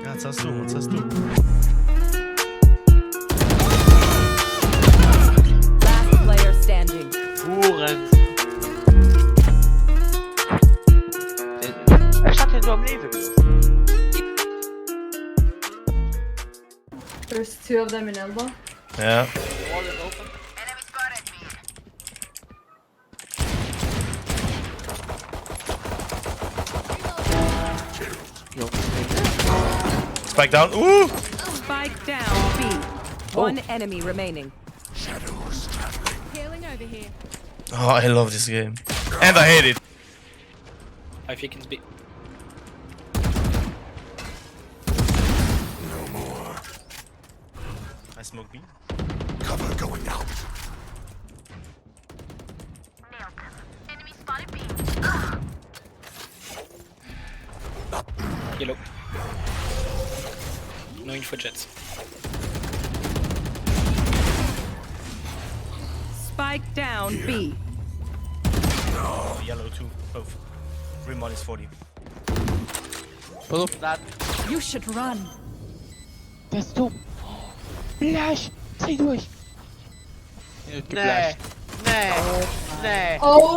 Ja, was hast du? Was hast du? Last player standing. Huren. Ech hat hien do am Liewe gelooss. There's two of them in elbow. Ja. Wall is open. Spike down. Ooh! Spike down B. Oh. One enemy remaining. Healing over here. Oh, I love this game. And I hate it. I think it's B. No more. I smoke B. Cover going out. Enemy spotted B. Yellow. No info jets. Spike down B. Oh, yellow too. Both. Grim is 40. Pass op. Dat You should run. Dat is dom. Flash! Zéi duerch! Hien huet Nee, geflasht. nee, nee. Oh!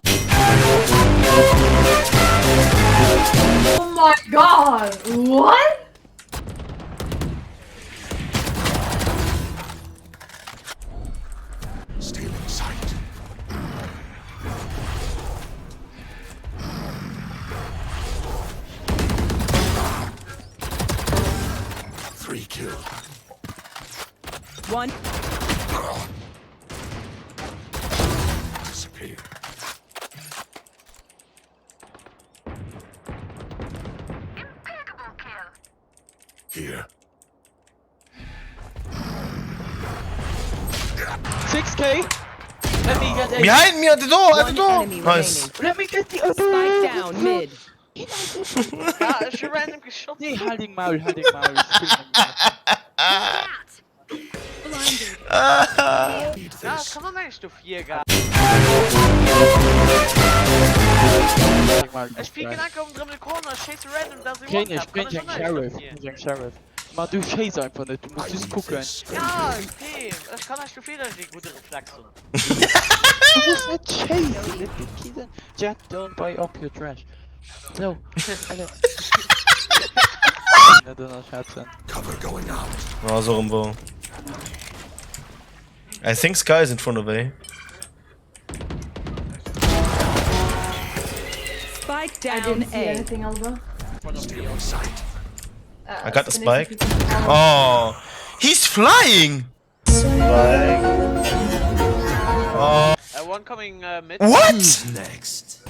Oh my god! What? Stealing sight. Three killed. One Disappear. Impeccable kill. Here. 6k! Let me get a. Behind me at the door! At the one door! enemy Nice. remaining. Let me get the other! Spike down mid. Ja, ech hu random geschott. Nee, halt deng Maul, halt deng Maul. Ich spill net méi. Blinded. Need Ja, this. kann man eigentlich dofir ga. Deng Maul, Ech pieken enker um drëm de Corner, schéisse random, dass ich Kréin One ech, Tap, kann kréin ech ech eng schon näischt Sheriff, dofir. kréin ech eng Sheriff. Ma du schéiss einfach net, du muss I just need kucken. this. Ja, okay, ech kann näischt dofir, dass ech dee gudde Reflex hunn. Du muss net schéissen, dat gëtt kee Sënn. Jett, don't buy up your trash. So, alle. Net ënnerschätzen. Cover going out. Oh, so rum wo. I think Sky is in front of A. Spike I down didn't see A. anything, Alba. Stealing sight. Uh, I got the Phoenix, spike. if you can- Oh, he's flying! Spike. Oh. Uh, one coming uh, mid. What? Next.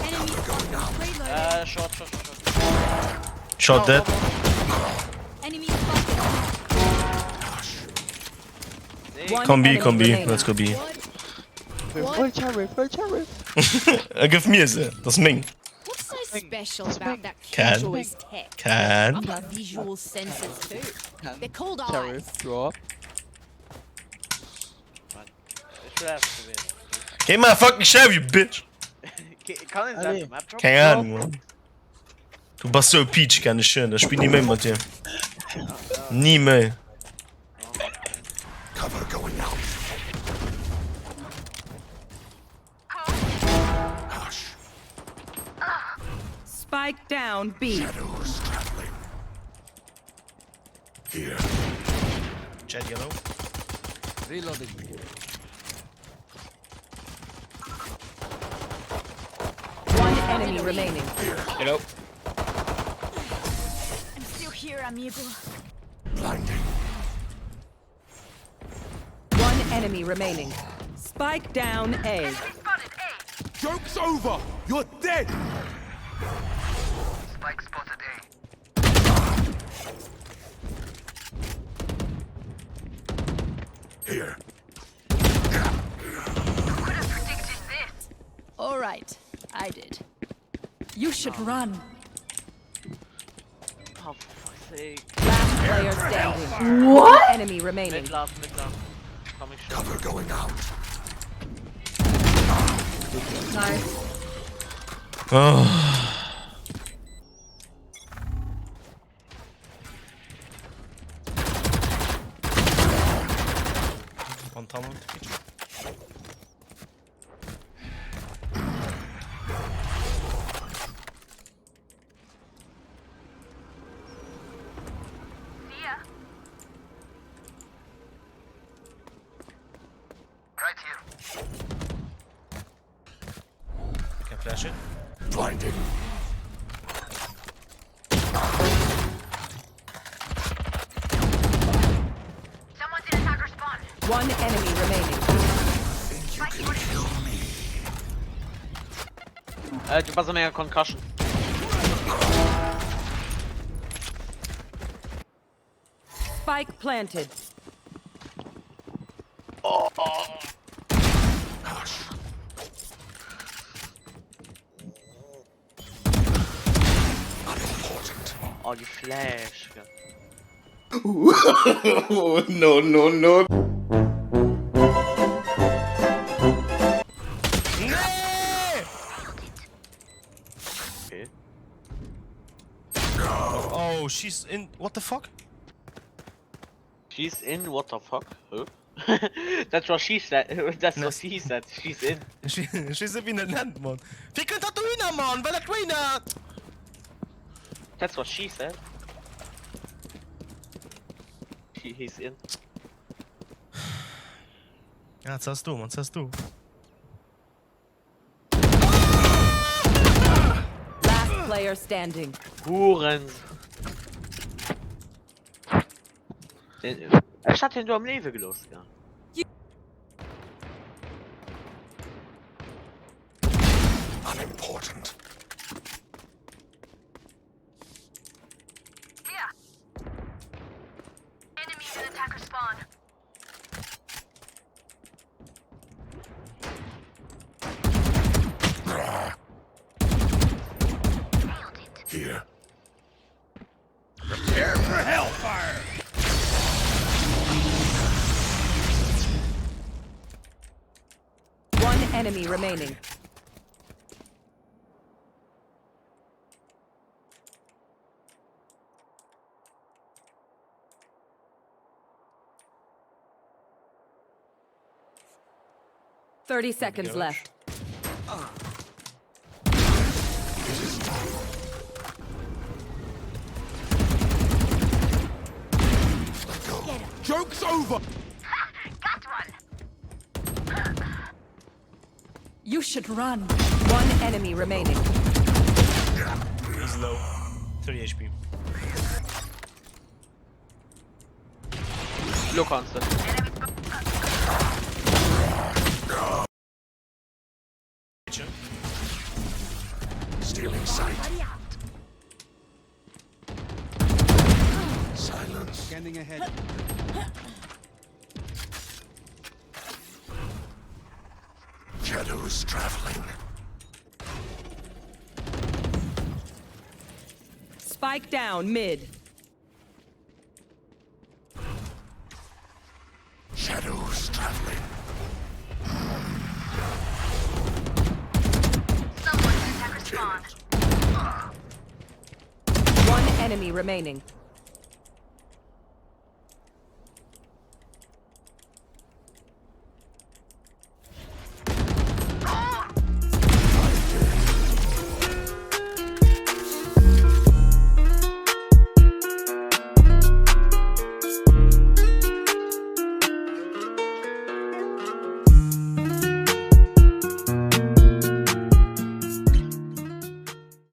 Enemy Going out. reloading. Uh, short, short, short, short. Shot dead. Enemy spotted. Nee. One Komm B, enemy komm B. remaining. Let's go B. Voll Sheriff, voll Sheriff. Äh, Gëff mir se, dat ass meng. What's so special about that Can. Killjoy's tech? Can. I've got visual senses too. Can. They're called Sheriff, eyes. drop. Ech will erst probieren. Geh mal fucking Sheriff, you bitch! Kann een Allez. se Map droppen? Keng Ahnung, Mann. Du bass sou e Peach, kenn ech schön. Ech spill ni méi mat dir. Ni méi. Cover going out. Hush. Spike down B. Shadows traveling. Here. Jett yellow. Reloading. One enemy remaining. Hello. I'm still here, amigo. Blinding. One enemy remaining. Spike down A. Spotted A. Joke's over! You're dead! Spike spotted A. Here. Could have predicted this. All right, I did. You should run. Oh, for fuck's sake. Last player standing. What? One enemy remaining. Mid last, mid last. Coming short. Cover going out. Nice. Oh. I can flash it. Blinding. One enemy remaining. Think you can kill me? Äh, du bass a menger Concussion. Spike planted. Hush. Unimportant. Oh, déi Flash, gell. No, no, no. Nee! Okay. Oh, she's in. What the fuck? She's in, what the fuck? Huh? That's what she said. That's what he said. She's in. Ech weess net wéi en dat nennt, Mann. Wéi kënnt dat dohinner, Mann? Well dat Reyna. That's what she said. She, he's in. Ja, jetzt hast du, Mann, jetzt hast du. Last player standing. Huren. Den, ech hat den du am Lewe gelos, ja. Unimportant. Here. Prepare for hellfire! One enemy remaining. 30 seconds Garage. left. Joke's over! You should run. One enemy remaining. He's low. 30 HP. Lo kanns de. Stealing sight. Silence. Scanning ahead. Shadows traveling. Spike down mid. Shadows traveling. One enemy remaining.